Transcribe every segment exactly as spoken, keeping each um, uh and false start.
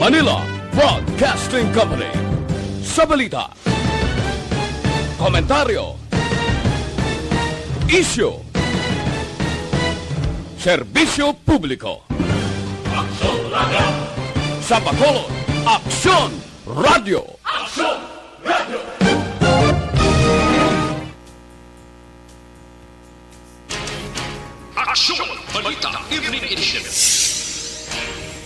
Anila Broadcasting Company. Sa balita, komentaryo, isyu, serbisyo publiko. Aksyon Radyo. Sa Bacolod, Aksyon Radyo. Aksyon Radyo. Aksyon! Balita Evening Edition.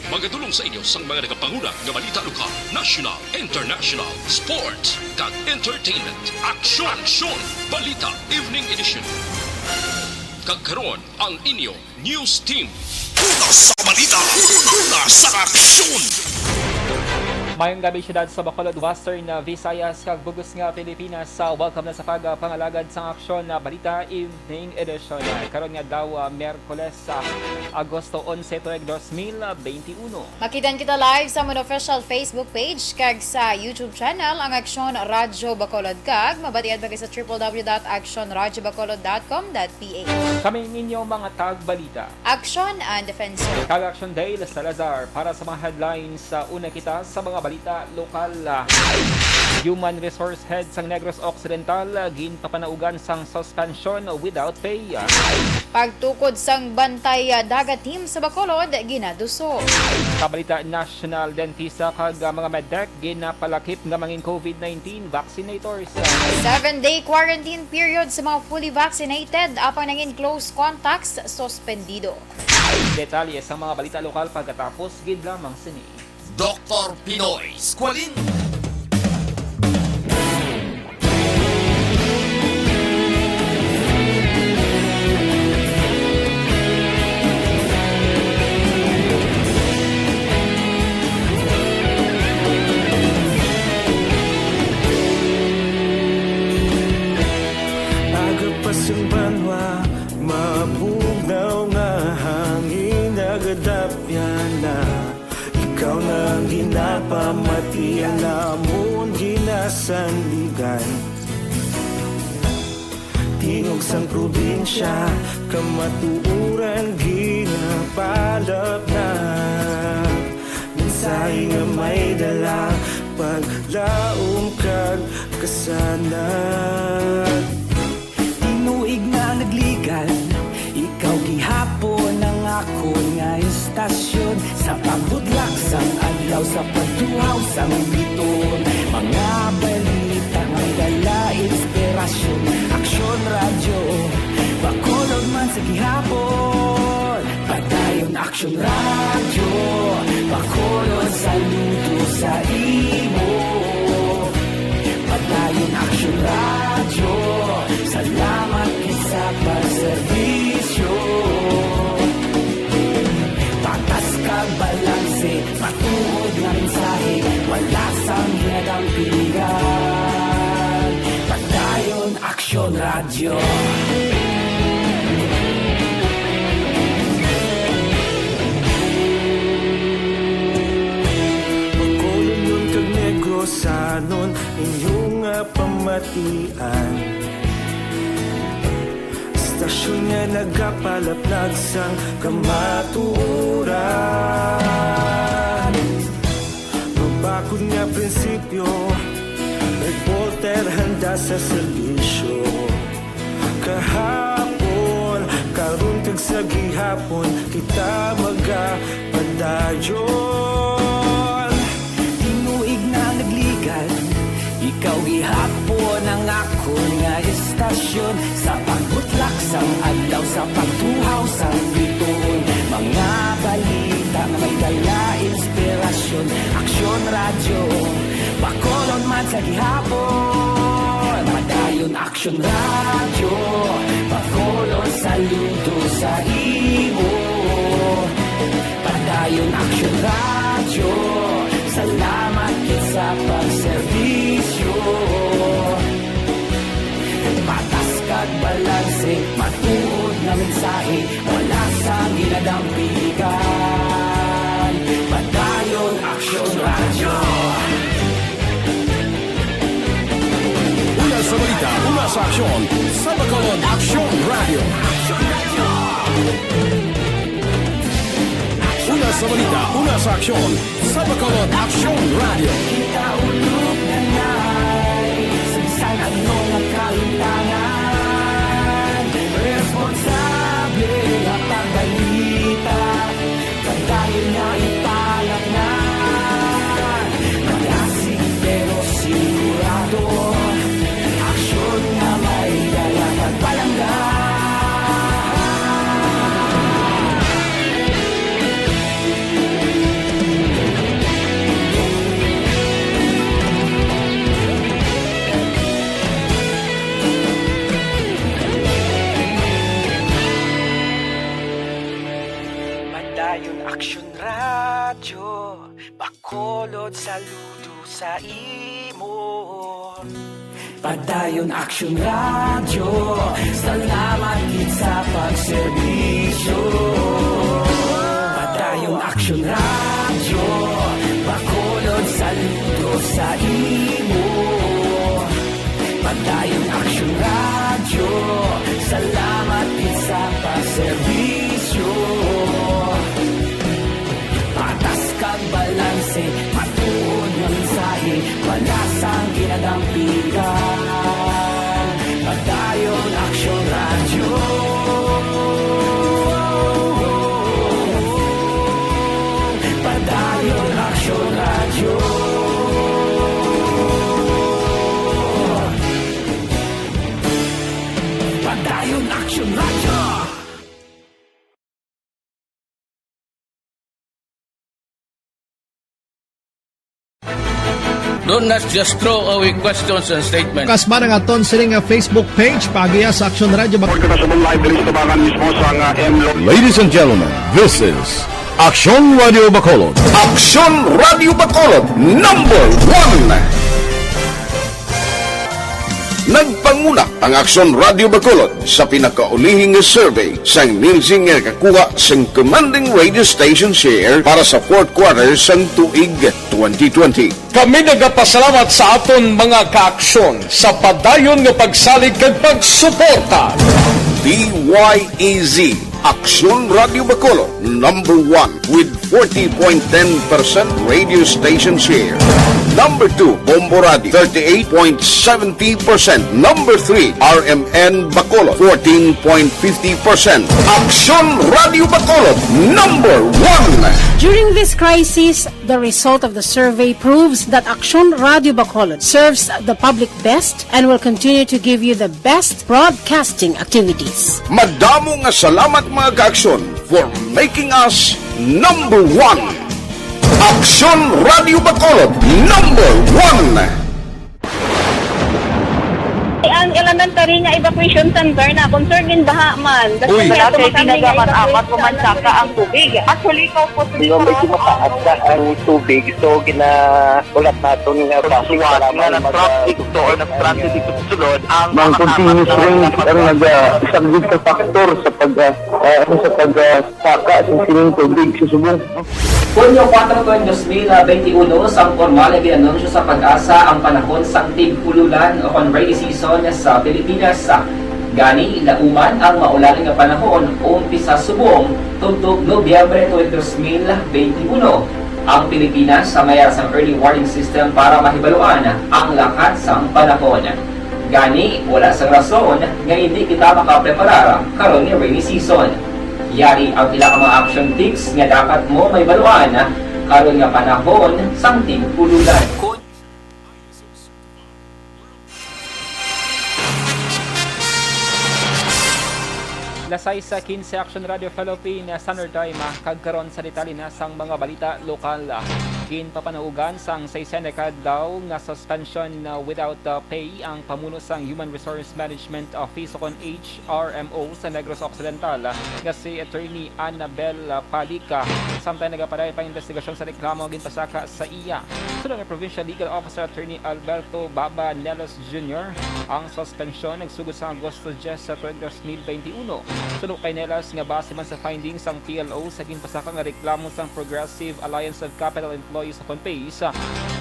Magadulong sa inyo sang mga nagapanguna nga balita lokal, national, international, sports, kag entertainment. Aksyon! Aksyon! Balita Evening Edition. Kag karon, ang inyo news team. Una sa balita, una sa aksyon. Mayong gabi, siyudad sa Bacolod, Western, uh, Visayas, kag bug-os nga Pilipinas. Uh, welcome na sa pagpangalagad sang Aksyon na Balita Evening Edition. Uh, karon nga adlaw, uh, Miyerkules, uh, Agosto onse, tuig dos mil benti uno. Makitan kita live sa amon official Facebook page kag sa YouTube channel, ang Aksyon Radyo Bacolod, kag mabatian pa sa triple W dot aksyon radyo bacolod dot com dot P H. Kami ang inyo mga tagbalita. Aksyon and Defensor. Kag Aksyon Dale Salazar para sa mga headlines. Sa una kita sa mga balita lokal, ah, Human Resource Head sang Negros Occidental, ah, ginpapanaugan sang suspension without pay. Pagtukod sang Bantay, ah, Dagat Team sa Bacolod, ginaduso. Sa balita national, dentista kag, ah, mga medtech ginapalakip nga mangin COVID nineteen vaccinators. Seven-day quarantine period sa mga fully vaccinated, apang nangin close contacts, suspendido. Detalye sa mga balita lokal pagkatapos gid lamang sini. Doktor Pinoy Squalin. Aga pa sang banwa, mabugnaw nga hangin nagadapyan na. Ikaw na ang ginapamati, ang amon ginasandigan. Tingog sang probinsya, kamatuoran ginapalapnag. Mensahe nga may dala, paglaom kag kasanag. Tinuig na nagligal, ikaw gihapon ang akon nga istasyon. Sa pagbutlak sang adlaw, sa pagtuhaw sang biton, mga balita may dala inspirasyon. Aksyon Radyo, Bacolod man sa gihapon. Padayon Aksyon Radyo, Bacolod, saludo sa imo. Padayon Aksyon Radyo, salamat gid sa pagserbisyo. Patas kag balanse, matuod nga mensahe, wala sang ginadampigan. Padayon Aksyon Radyo. Bacolodnon kag Negrosanon, inyo nga pamatian. Istasyon nga nagapalaplag sang kamatuoran. Mabakod nga prinsipyo, reporter handa sa serbisyo. Kahapon, karon kag sa gihapon, kita magapadayon. Tinuig na nagligal, ikaw gihapon ang akon nga istasyon. Sa pagbutlak sang adlaw, sa pagtuhaw sang bituon, mga balita nga may dala inspirasyon. Aksyon Radyo, Bacolod man sa gihapon. Padayon Aksyon Radyo, Bacolod, saludo sa imo. Padayon Aksyon Radyo, salamat gid sa pagserbisyo. Patas kag balanse, matuod nga mensahe, wala sang ginadampigan. Padayon Aksyon Radyo. Una sa balita, una sa aksyon, sa Bacolod, Aksyon Radyo. Una Sa balita, una sa aksyon, sa Bacolod Aksyon Radio. Kita ulog na nai, sa bisan ano nga kalimtangan, responsable nga pagbalita, padayon nga ipalaknay. Malasig pero sigurado, aksyon nga may dala kag palangga. Padayon Aksyon Radyo, Bacolod, saludo sa imo. Padayon Aksyon Radyo, salamat gid sa pagserbisyo. Padayon Aksyon Radyo, Bacolod, saludo sa imo. Padayon Aksyon Radyo, salamat gid sa pagserbisyo. Patas kag balanse, matuod nga mensahe, palasang kinadampigan. Padayon Aksyon Radyo. Padayon Aksyon Radyo. Padayon Aksyon Radyo. Do not just throw away questions and statements. Kasbara nga aton sini nga Facebook page, paagiha sa Aksyon Radyo Bac- Report ka sa live diri sa Tabangan mismo sa nga M Lo- Ladies and gentlemen, this is Aksyon Radio Bacolod. Aksyon Radio Bacolod, number one. Nagpanguna ang Aksyon Radio Bacolod sa pinakaulihi nga survey sang Nielsen nga nakakuha sing commanding radio station share para sa fourth quarter sang tuig twenty twenty. Kami nagapasalamat sa aton mga kaaksyon sa padayon nga pagsalig kag pagsuporta. D Y E Z, Aksyon Radio Bacolod, number one with forty point ten percent radio station share. Number two, Bombo Radio, thirty-eight point seventy percent. Number three, R M N Bacolod, fourteen point fifty percent. Aksyon Radio Bacolod, number one. During this crisis, the result of the survey proves that Aksyon Radio Bacolod serves the public best and will continue to give you the best broadcasting activities. Madamo nga salamat, mga kaaksyon, for making us number one. Aksyon Radio Bacolod, number one. Ang elementary nga evacuation center na concern gid baha man. Uy. Wala kay tinaga man, amat ko man saka ang tubig. Actually, ikaw po, di ba, medyo mataas na ang tubig, so ginahulat naton nga suwat nga nag-transit to or nag-transit dito sa sulod ang mga continuous rain ang nag-, ah, isa gid sa factor sa pag, ah, ah, ano, sa pag, ah, saka sa sining tubig sa subong. Hunyo kuwatro tuig dos mil benti uno, sang pormal nga gin-anunsyo sa PAGASA ang panahon sang tig-ululan o kon rainy season sa Pilipinas. Gani, lauman ang maulan nga panahon umpisa subong tubtob Nobyembre tuig dos mil benti uno. Ang Pilipinas may ara sang early warning system para mahibaluan ang lakat sang panahon. Gani, wala sang rason nga indi kita makapreparar karon nga rainy season. Yari ang pila ka mga action tips nga dapat mo mahibaluan karon nga panahon sang tig-ululan. Alas sais kinse, Action Radio Philippines Standard Time, kag karon sa detalye na sang mga balita lokal. Ginpapanahogan sang saysay na ka adlaw nga suspension, uh, without, uh, pay ang pamuno sang Human Resource Management Office o kon H R M O sa Negros Occidental, uh, nga si Attorney Annabel, uh, Palica. Samtang nagapadayon pa ang investigasyon sa reklamo nga ginpasaka sa iya, suno ni Provincial Legal Officer Attorney Alberto Baba Nelos Junior, ang suspensyon nagsugod sa Agosto diyes sa tuig dos mil benti uno. Suno kay Nelos nga base man sa findings sang P L O sa ginpasaka nga reklamo sang Progressive Alliance of Capital Employees o kon PACE,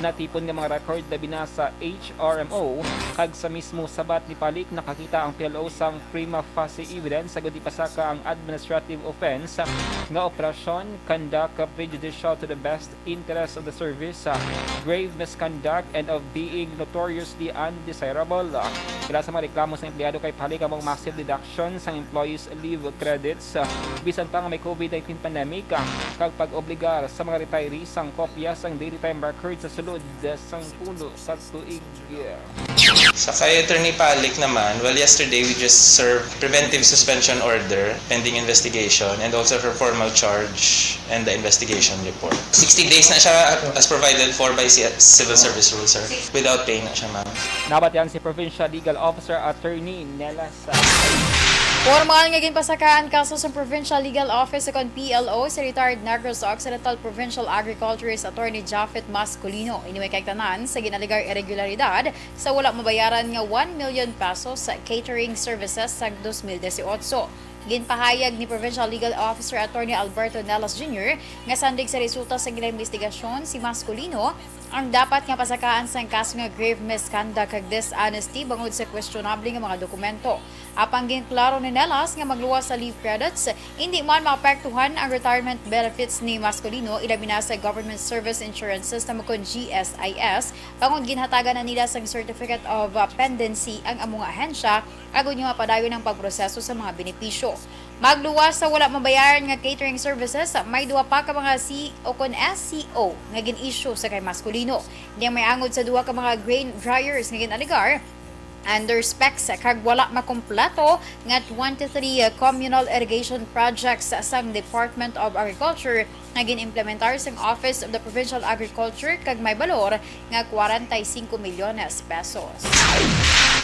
natipon nga mga record labi na sa H R M O, kag sa mismo sabat ni Palik nakakita ang P L O sang prima facie evidence agud ipasaka ang administrative offense nga operasyon, conduct prejudicial to the best interest of the service, uh, grave misconduct, and of being notoriously undesirable. Uh, Kala sa mga reklamo sa empleyado kay Palik among massive deduction sang employees' leave credits, uh, bisan pa nga may COVID nineteen pandemic, uh, kag pag-obligar sa mga retiree sang kopya sang daily time record sa sulod, uh, sang pulo ka tuig. Sa kay Attorney Palik naman, well, yesterday we just served preventive suspension order pending investigation and also her formal charge and the investigation report. Sixty days na siya as provided for by si Civil Service Rule, sir. Without pay na siya, ma'am. Nabatian si Provincial Legal Officer Attorney Nela Sa Formal nga ginpasakaan kaso sa Provincial Legal Office o kon P L O si retired Negros Occidental Provincial Agriculturist Attorney Japhet Masculino. Ini may kaigtanan sa ginalegar irregularidad sa wala mabayaran nga one million pesos sa catering services sa dos mil dieciocho. Ginpahayag ni Provincial Legal Officer Attorney Alberto Nelas Junior nga sandig sa resulta sa ginaimbestigasyon si Masculino ang dapat nga pasakaan sang kaso nga grave misconduct kag dishonesty bangod sa questionable nga mga dokumento. Apang ginklaro ni Nelas nga magluwas sa leave credits, hindi man maapektuhan ang retirement benefits ni Masculino, ilabi na sa Government Service Insurance System o kon G S I S, bangod ginhatagan na nila sang Certificate of, uh, Pendency ang amo nga ahensya agud nga mapadayon ang pagproseso sa mga benepisyo. Magluwas sa wala mabayaran nga catering services, may duha pa ka mga C O kon S C O nga gin-issue sa kay Masculino. Diyang may angod sa duha ka mga grain dryers nga gin-alegar under specs kag wala makumpleto nga twenty-three communal irrigation projects sang Department of Agriculture nga gin-implementar sang Office of the Provincial Agriculture kag may balor nga kwarenta y singko milyones pesos.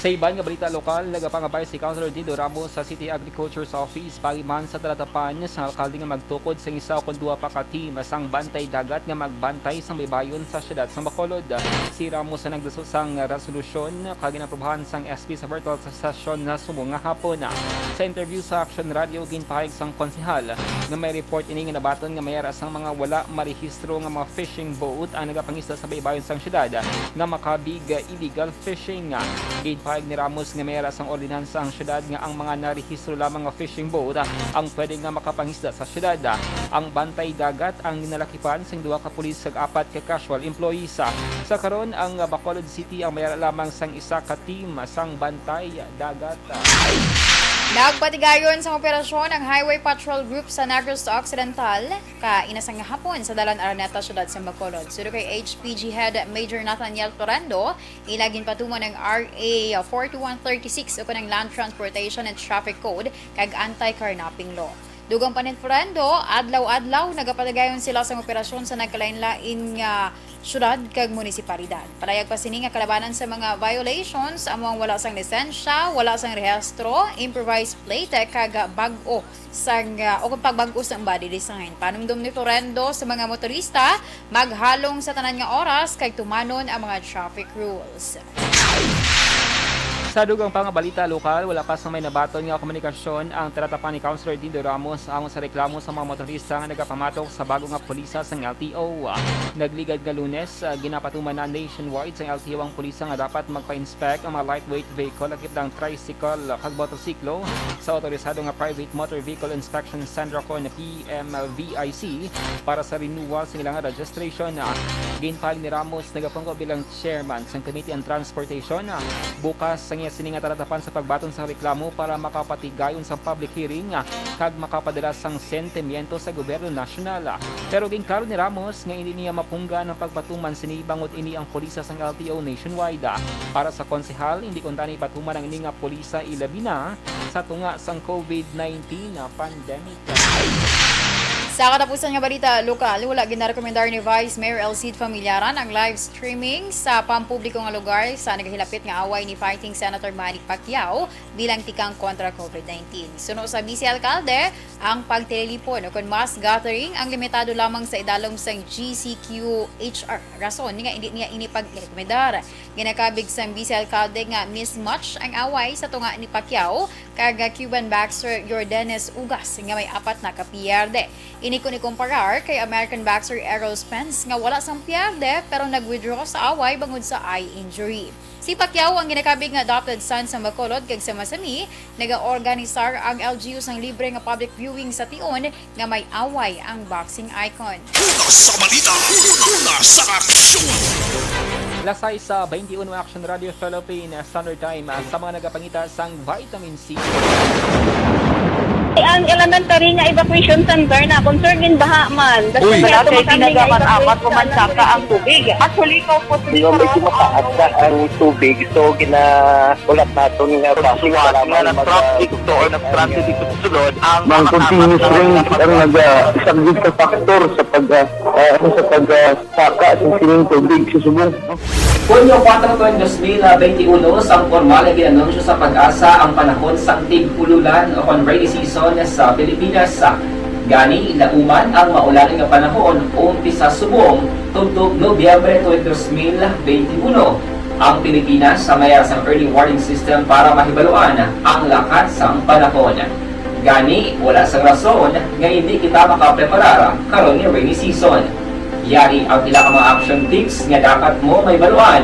Sa iban nga balita lokal, nagapangabay si Councilor Dido Ramos sa City Agriculture's Office paagi man sa talatapan sang alkalde nga magtukod sang isa o kon duha pa ka team sang bantay dagat nga magbantay sang baybayon sa siyudad sang Bacolod. Si Ramos ang nagduso sang resolusyon kag ginaprobahan sang S P sa virtual sa sesyon nga subong nga hapon. Sa interview sa Action Radio, ginpahayag sang konsehal nga may report ini nga nabaton nga may ara sang mga wala marehistro nga mga fishing boat ang nagapangisda sa baybayon sang siyudad nga makabig illegal fishing. Ginpahayag ni Ramos nga may ara sang ordinansa ang siyudad nga ang mga narehistro lamang nga fishing boat ang pwede nga makapangisda sa siyudad. Ang bantay dagat ang ginalakipan sang duha ka pulis kag apat ka casual employees. Sa karon, ang Bacolod City ang may ara lamang sang isa ka team sang bantay dagat. Nagpatigayon sang operasyon ang Highway Patrol Group sa Negros Occidental kaina sang hapon sa Dalan Araneta, siyudad sa Bacolod. Suno kay H P G Head Major Nathaniel Torrendo, ila ginpatuman ang R A forty-one thirty-six o kanang Land Transportation and Traffic Code kag Anti-Carnapping Law. Dugang pa ni Torrendo, adlaw-adlaw nagapatigayon sila sang operasyon sa nagkalainlain nga siyudad kag munisipalidad. Padayag pa sini nga kalabanan sa mga violations amo ang wala sang lisensya, wala sang rehistro, improvised plate, kag bag-o sang, ah, o kung pagbag-o sang body design. Panumdom ni Torrendo sa mga motorista, maghalong sa tanan nga oras kag tumanon ang mga traffic rules. Sa dugang pa nga balita lokal, wala pa sang may nabaton nga komunikasyon ang talatapan ni Councilor Dido Ramos alang sa reklamo sa mga motorista nga nagapamatok sa bago nga pulisa sang L T O. Nagligad nga Lunes, ah, ginapatuman na nationwide sang L T O ang pulisa nga dapat magpa-inspect ang mga lightweight vehicle, lakip lang tricycle kag motorsiklo, sa otorisado nga Private Motor Vehicle Inspection Center o kon P M V I C para sa renewal sa ilang registration. Ginpahayag ni Ramos, nagapungko bilang chairman sang Committee on Transportation, bukas sang iya sini nga talatapan sa pagbaton sang reklamo para makapatigayon sang public hearing kag makapadala sang sentimiento sa gobyerno nasyonal. Pero ginklaro ni Ramos nga hindi niya mapunggan ang pagpatuman sini bangod ini ang pulisa sang L T O nationwide. Para sa konsehal, hindi kuntani ipatuman ang ini nga pulisa, ilabi na sa tunga sang COVID nineteen pandemic. Sa katapusan nga balita lokal, wala ginarekomendar ni Vice Mayor El Cid Familiaran ang live streaming sa pampubliko nga lugar sa nagahilapit nga away ni Fighting Senator Manny Pacquiao bilang tikang kontra COVID nineteen. Suno sa Vice Alcalde, ang pagtililipon o kon mass gathering ang limitado lamang sa idalom sang G C Q H R. Rason nga hindi niya ini pag-rekomendar. Ginakabig sang Vice Alcalde nga mismatch ang away sa tunga ni Pacquiao Kag Cuban boxer Yordenis Ugas nga may apat na ka piyerde. Ini kon ikumparar kay American boxer Errol Spence nga wala sang piyerde pero nag-withdraw sa away bangod sa eye injury. Si Pacquiao ang ginakabig nga adopted son sa Bacolod kag sa Masami, nagaorganisar ang L G U sang libre nga public viewing sa tion nga may away ang boxing icon. Una sa balita, una sa aksyon. Alas sais sa twenty-one Action Radio Philippine Standard Time, ah, sa mga nagapangita sang vitamin C. Ang elementary nga evacuation center na concern din baha man. Uy. Wala kay tinaga man apat o man saka ang tubig. Actually, ikaw po, Di ba, medyo mataas na ang tubig, so ginaulat naton nga basi nga mag- nag-transit dito sa sulod ang mga continuous rain ang nag-subject sa factor sa pag, ah, ah, ano, sa pag, ah, saka sa sining tubig sa subong. Hunyo kuwatro, dos mil benti uno, sang pormal nga gin-anunsyo sa PAGASA ang panahon sang tig-ululan o kon rainy season sa Pilipinas. Gani, lauman ang maulan nga panahon umpisa subong tubtob Nobyembre twenty, dos mil benti uno. Ang Pilipinas sa mayara sang early warning system para mahibaluan ang lakat sang panahon. Gani, wala sang rason nga hindi kita makapreparar karon nga rainy season. Yari ang pila ka mga action tips nga dapat mo mahibaluan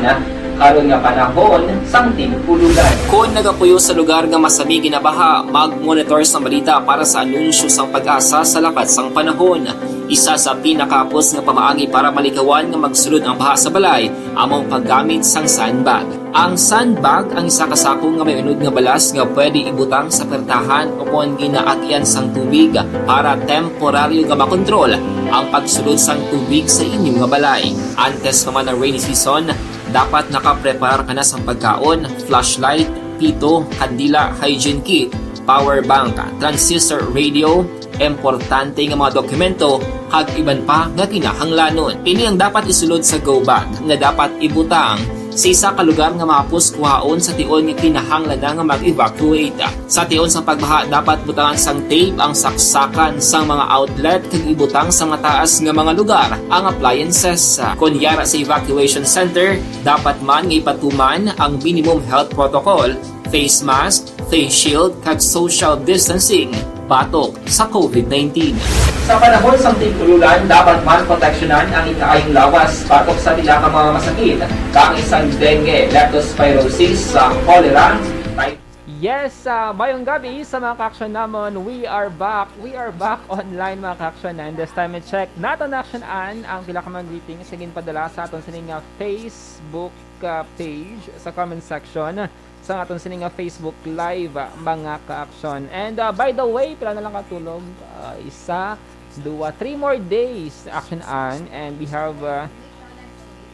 karon nga panahon sang tig-ululan. Kon nagapuyo sa lugar nga masami ginabaha, mag-monitor sang balita para sa anunsyo sang PAGASA sa lakat sang panahon. Isa sa pinakahapos nga pamaagi para malikawan nga magsulod ang baha sa balay amo ang paggamit sang sandbag. Ang sandbag ang isa ka sako nga may unod nga balas nga pwede ibutang sa pertahan o kon ginaagian sang tubig para temporaryo nga makontrol ang pagsulod sang tubig sa inyo nga balay. Antes pa man ang rainy season, dapat nakapreparar ka na sang pagkaon, flashlight, pito, kandila, hygiene kit, power bank, transistor radio, importante nga mga dokumento, kag iban pa nga kinahanglanon. Ini ang dapat isulod sa go bag nga dapat ibutang sa isa ka lugar nga mahapos kuhaon sa tion nga kinahanglan na nga mag-evacuate. Sa tion sa pagbaha, dapat butangan sang tape ang saksakan sang mga outlet kag ibutang sa mataas nga mga lugar ang appliances. Kon yara sa evacuation center, dapat man nga ipatuman ang minimum health protocol, face mask, face shield, kag social distancing batok sa COVID nineteen. Sa panahon sang tig-ululan, dapat man proteksyonan ang ikaayong lawas batok sa pila ka mga masakit, kaangay sang dengue, leptospirosis, sa cholera, typhoid. Yes, ah, mayong gabi sa mga ka-aksyon namon. We are back. We are back online, mga ka-aksyon. And this time, i-check naton, aksyonan ang pila ka mga greetings nga ginpadala sa aton sini nga Facebook, ah, page sa comment section sang aton sini nga Facebook Live, ah, mga ka-aksyon. And, ah, by the way, pila na lang katulog? Ah, isa, dua, three more days, aksyonan. And we have, ah,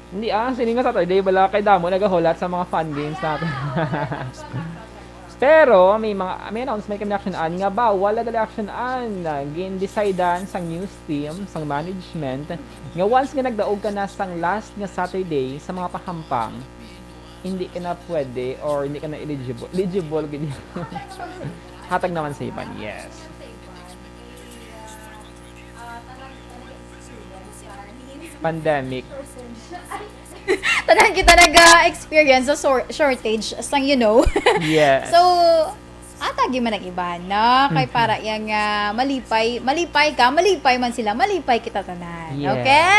hindi, ah, sini nga Saturday, bala kay damo nagahulat sa mga fun games naton. Pero may mga, may announcement kami, aksyonan, nga bawal na gali, aksyonan. Gin-decidean sang news team, sang management, nga once nga nagdaog ka na sang last nga Saturday sa mga pahampang, hindi ka na pwede or hindi ka na eligible. Eligible gid. Hatag naman sa iban, yes. Pandemic. Tanan kita naga-experience sa sor-, shortage sang, you know. Yes. So, atagi man ang iban, no? Kay Mhm. Para yang, ah, malipay, malipay ka, malipay man sila, malipay kita tanan. Yes. Okay?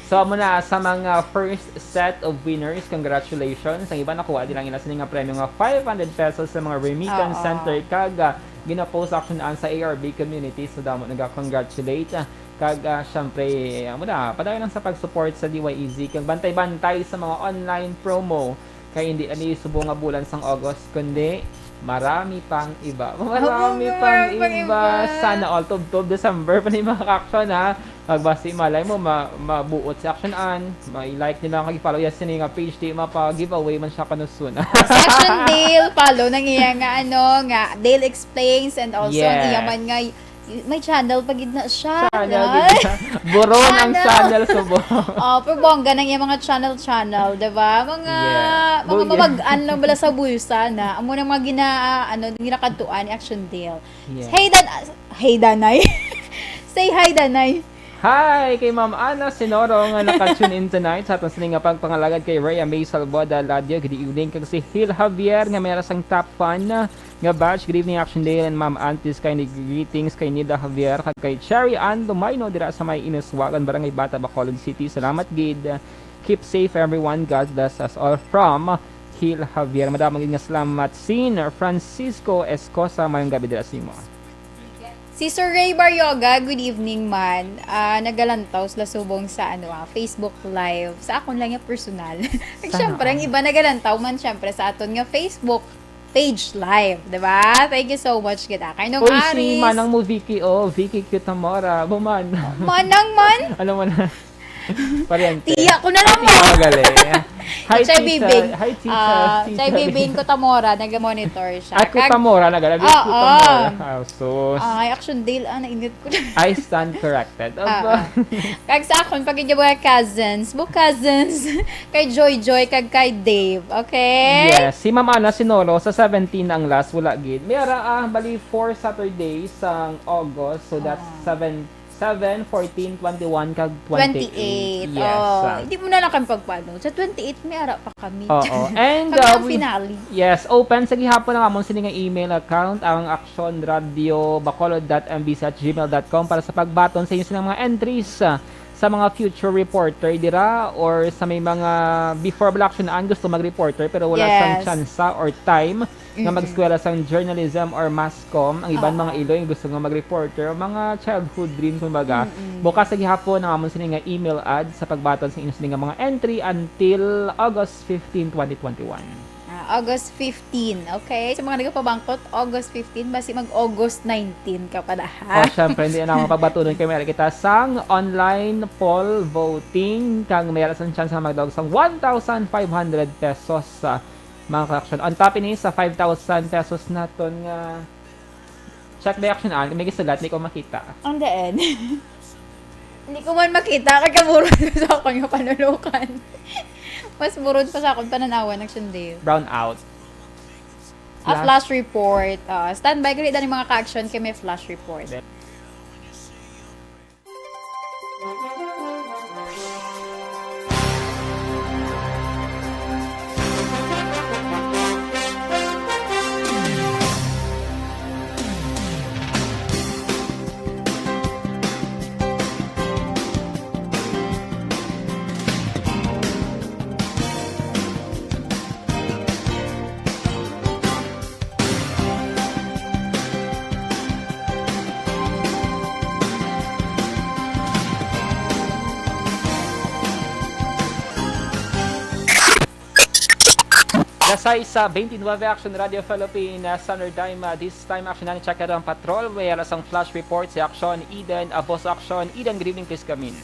So, amo na sa mga first set of winners, congratulations. Ang iba nakuha din ang ila sini nga premyo nga five hundred pesos sa mga remittance Oo. center kag, ah, gina-post, aksyonan, sa A R B community. So, damo naga-congratulate. Ah, kag, ah, syempre, amo na, padayon lang sa pag-support sa D Y E Z kag bantay-bantay sa mga online promo. Kay hindi lang ni subong nga bulan sang August, kundi marami pang iba. Marami Oo, pang marami pang iba. iba. Sana all, tubtob December pa ni, mga ka-aksyon, ha. Kag basi malay mo, ma-, mabuot si aksyonan, may like nila kag i-follow ya sini nga page, di mapa-giveaway man siya kanuson. Si Action Dale, follow nang iya nga, ano, nga Dale Explains, and also ang Yes. iya man nga may channel pa gid na siya, Channel no? gid na. Buron ang Channel. channel subong. Oh, pero bongga nang iya mga channel, channel, di ba? Mga, Yes. mga Buya. mamag-an lang bala sa bulsa na. Amo nang mga gina-, ano, ginakadtuan ni Action Dale. Yes. Hey, Dan-, hey, Danay. Say hi, Danay. Hi kay Ma'am Ana Sinoro nga naka-tune in tonight sa aton sini nga pagpangalagad kay Rhea May Salvada Ladio, good evening, kag si Hil Javier nga may ara sang top fan, nga batch. Good evening, Action Dale and Ma'am Antis. Kay greetings kay Nida Javier, kag kay Cherry Ann Lumayno dira sa may Inuswagan, Barangay Bata, Bacolod City. Salamat gid. Keep safe, everyone. God bless us all. From Hil Javier. Madamo gid nga salamat. Sin Francisco Escosa, mayong gabi dira sa imo. Si Sir Ray Baryoga, good evening man. Ah, nagalantaw sila subong sa, ano, ah, Facebook Live. Sa akon lang yung personal. Kag Sana syempre, ang all. Iba nagalantaw man syempre sa aton nga Facebook page live, di ba? Thank you so much, gid, ah. Kay nung Uy, si Aris, Manang mo, Vicky, oh, Vicky Cutamora. Buman. Manang man? Ano man? Pariente. Tiya ko na lang. Tiya mo. Magaling. Hi, Chay Tita. Bibing. Hi, Tita. Ah, Tita Chay Bibing Bing. Kutamora, nag-monitor siya. Ay, Kag- Kutamora, nagala. Oo. Kutamora. Ah, sus. Ay, Action Dale, ah, nainit ko na. I stand corrected. Ah, Aba. Ah. Kag sa akon, pag mga cousins, mo cousins, kay Joy Joy, kag kay Dave, okay? Yes, si Ma'am Ana Sinolo sa seventeen ang last, wala gid. May ara, ah, bali four Saturdays sang August, so that's Ah. seven, seven, fourteen, twenty-one, kag twenty-eight. Twenty-eight. Yes, Oh, ah. Hindi mo na lang kami pagpaano. Sa twenty-eight, may ara pa kami. Oo. And, Kami uh, ang we, finale. Yes, open sa gihapon ang amon sini nga email account, ang action radio bacolod dot m b c at gmail dot com, para sa pagbaton sa inyo silang mga entries, ah, sa mga future reporter dira or sa may mga before bala action-an gusto mag-reporter pero wala sang Yes. tsansa or time nga Mm-mm. mag-eskwela sang journalism or mass comm. Ang iban, Oo. mga iloy nga gusto nga mag-reporter, mga childhood dream, kumbaga. Mm-mm. Bukas sa gihapon ang amon sini nga email ad sa pagbaton sa inyo sini nga mga entry until August fifteen, twenty twenty-one. Ah, August fifteen, okay? Sa mga nagapabangkot, August fifteen, basi mag-August nineteen ka pa daha. Oh, syempre, hindi na ako pagbatunon kay meron kita sang online poll voting, kang may alas ang chance na magdawag sang one thousand five hundred pesos sa mga ka-action. On top ini sa five thousand pesos naton nga check the action an, may gisulat, di ko makita. Ang daan. Hindi ko man makita, kay kaburod ko sa akon nga panulukan. Mas burod pa sa akon pananawan, Action Dave. Brown out. A Flash. Flash report. Ah, standby gali dali mga ka-action kay may flash report. Then, Alas sais sa twenty-nine, Action Radio Philippine, uh, Standard Time. Uh, this time, Action, na check ang patrol. May alas ang flash report si Action Eden. Uh, Boss Action Eden, good evening, please come in.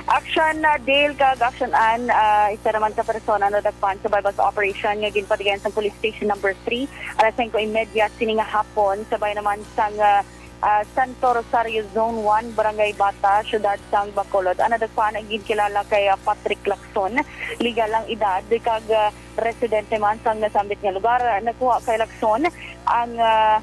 Action, uh, Dale, kag Action Ann, uh, isa naman ka persona nadakpan sa buy-bust operation nga ginpatigayon sa Police Station Number Three, alas singko y media sini nga hapon, sa bayan naman sang, uh, ah, Santo Rosario Zone one, Barangay Bata, Siyudad sang Bacolod. Ang nadakpan ang ginkilala kay, ah, Patrick Lacson, legal ang edad, kag, ah, residente man sang nasambit nga lugar. Nakuha kay Lacson ang, ah,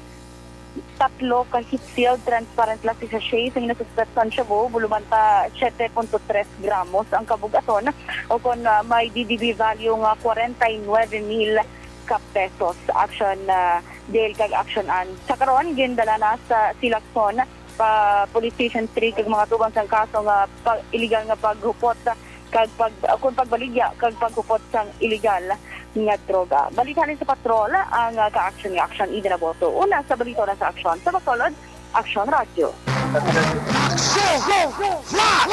tatlo ka heat-sealed transparent plastic sachet sa ginasuspetsan shabu, bulumanta siete punto tres gramos ang kabug-aton, o kon, ah, may D D B value nga kwarenta y nuebe mil ka pesos. Action, ah, Dale kag Action Ann. Sa karon, gindala na sa si Lacson pa Police Station three kag mga tubang sang kaso nga pa-, illegal nga paghupot kag pag-, kung pagbaligya kag paghupot sang illegal nga droga. Balik halin sa patrol ang, ah, ka-action nga Action Eden Aboto. Una sa balita na sa aksyon sa Bacolod, Action Radio. Action! Flash!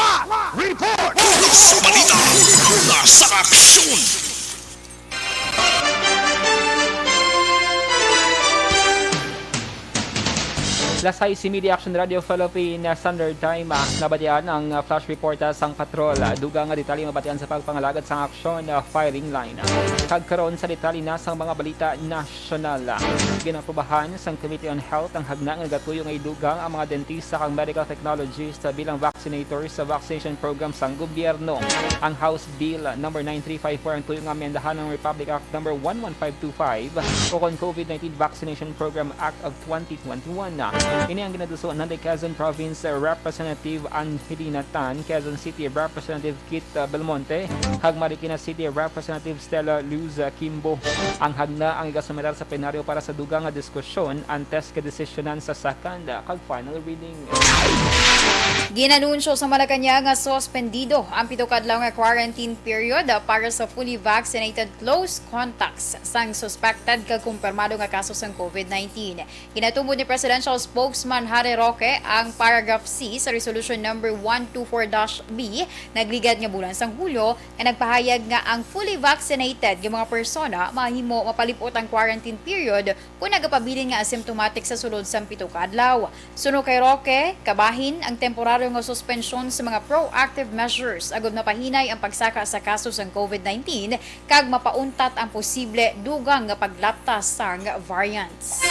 Report! Puno sa balita, una sa aksyon! Alas sais y media, Action Radio Philippine Standard Time. Ah, nabatian ang, ah, flash report, ah, sang patrol. Ah, dugang nga detalye mabatian sa pagpangalagad sang aksyon, ah, firing line. Kag karon sa detalye na sang mga balita nasyonal. Ah, ginaprobahan sang Committee on Health ang hagna nga nagatuyo nga idugang ang mga dentista kag medical technologist, ah, bilang vaccinators sa vaccination program sang gobyerno. Ang House Bill Number nine three five four ang tuyo nga amyendahan ang Republic Act Number one one five two five, o kon COVID nineteen Vaccination Program Act of twenty twenty-one. Ini ang ginaduso ni Quezon Province Representative Angelina Tan, Quezon City Representative Kit, uh, Belmonte, kag Marikina City Representative Stella Lu Cruz Kimbo. Ang hagna ang igasumidar sa plenaryo para sa dugang nga diskusyon antes ka desisyonan sa second kag final reading. Ginanunsyo sa Malacañang nga suspendido ang pito ka adlaw nga quarantine period para sa fully vaccinated close contacts sang suspected kag kumpirmado nga kaso sang COVID nineteen. Ginatubod ni Presidential Spokesman Harry Roque ang paragraph C sa Resolution Number one two four dash B nagligad nga bulan sang Hulyo, nga nagpahayag nga ang fully vaccinated nga mga persona mahimo mapalip-ot ang quarantine period kon nagapabilin nga asymptomatic sa sulod sang pito ka adlaw. Suno kay Roque, kabahin ang temporaryo nga suspensyon sa mga proactive measures agud mapahinay ang pagsaka sa kaso sang COVID nineteen kag mapauntat ang posible dugang nga paglapta sang variants.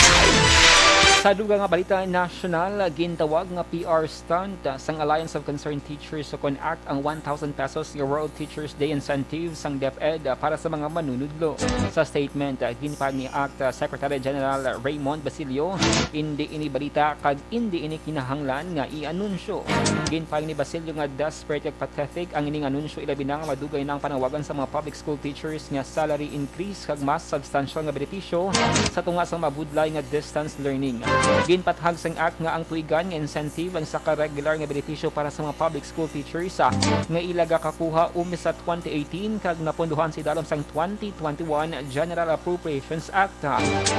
Sa dugang nga balita nasyonal, gintawag nga P R stunt sang Alliance of Concerned Teachers o CONACT ang one thousand pesos nga World Teachers Day incentive sang DepEd para sa mga manunudlo. Sa statement, ginpahayag ni ACT Secretary General Raymond Basilio, indi ini balita kag indi ini kinahanglan nga i-anunsyo. Ginpahayag ni Basilio nga desperate kag pathetic ang ining anunsyo, ilabi na nga madugay na ang panawagan sa mga public school teachers nga salary increase kag mas substantial nga benepisyo sa tunga sang mabudlay nga distance learning. Ginpatahag sang ACT nga ang tuigan nga incentive ang isa ka regular nga benepisyo para sa mga public school teachers, ah, nga ila gakakuha umi sa twenty eighteen kag napondohan sa idalom sang twenty twenty-one General Appropriations Act.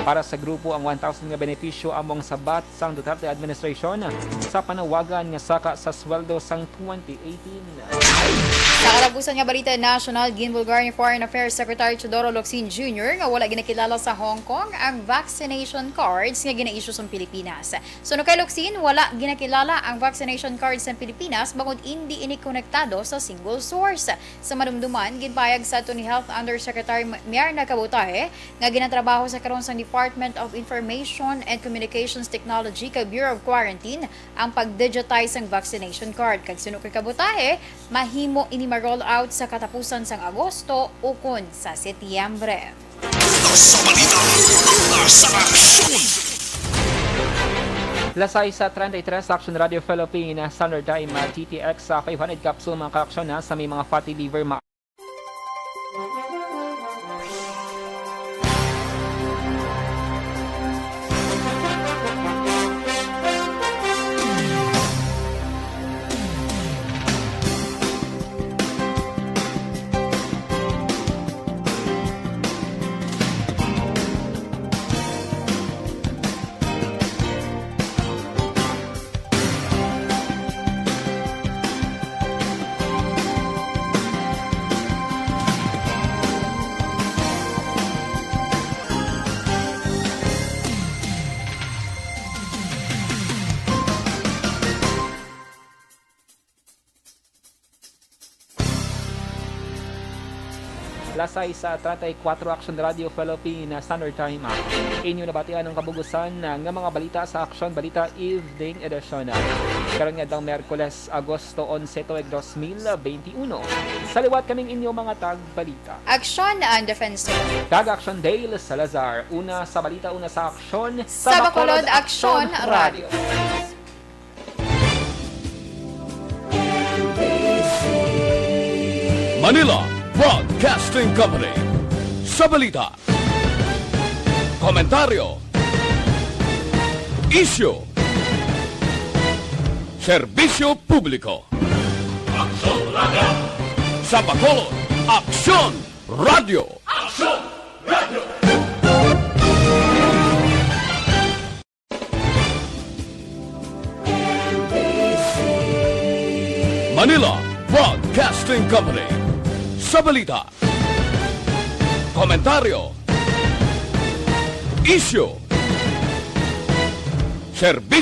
Para sa grupo, ang one thousand nga benepisyo amo ang sabat sang Duterte administration sa panawagan nga saka sa sweldo sang twenty eighteen. Sa katapusan nga balita nasyonal, ginbulgar ni Foreign Affairs Secretary Teodoro Locsin Junior nga wala ginakilala sa Hong Kong ang vaccination cards nga gina-issue sa Pilipinas. Suno kay Locsin, wala ginakilala ang vaccination cards sa Pilipinas bangod indi ini konektado sa single source. Sa madumduman, ginpahayag sadto ni Health Undersecretary Ma-, Myrna Cabutahe nga ginatrabaho sa karon sang Department of Information and Communications Technology kag Bureau of Quarantine ang pag-digitize sang vaccination card, kag suno kay Cabutahe, mahimo ini ma-roll out sa katapusan sang Agosto ukon sa Setyembre. Sa balita, sa aksyon. Las sais treinta y tres, Action Radio Philippines Standard Time, ah, T T X, sa five hundred capsule, mga kaaksyon, ha, sa may mga fatty liver, ma- Las sais treinta y cuatro, Action Radio Philippines Standard Time. Inyo nabatian ang kabugusan nga mga balita sa Action Balita Evening Edition. Karon nga adlaw, Miyerkules, Agosto onse, tuig dos mil benti uno. Sa liwat, kaming inyo mga tagbalita. Action and Defense Team. Kag Action Dale Salazar. Una sa balita, una sa aksyon. Sa Bacolod, Action Radio. Manila Broadcasting Company. Sa balita, komentaryo, isyu, serbisyo publiko. Aksyon Radio. Sa Bacolod, Aksyon Radio. Aksyon Radio. Manila Broadcasting Company. Sa balita, komentaryo, isyu, serbisyo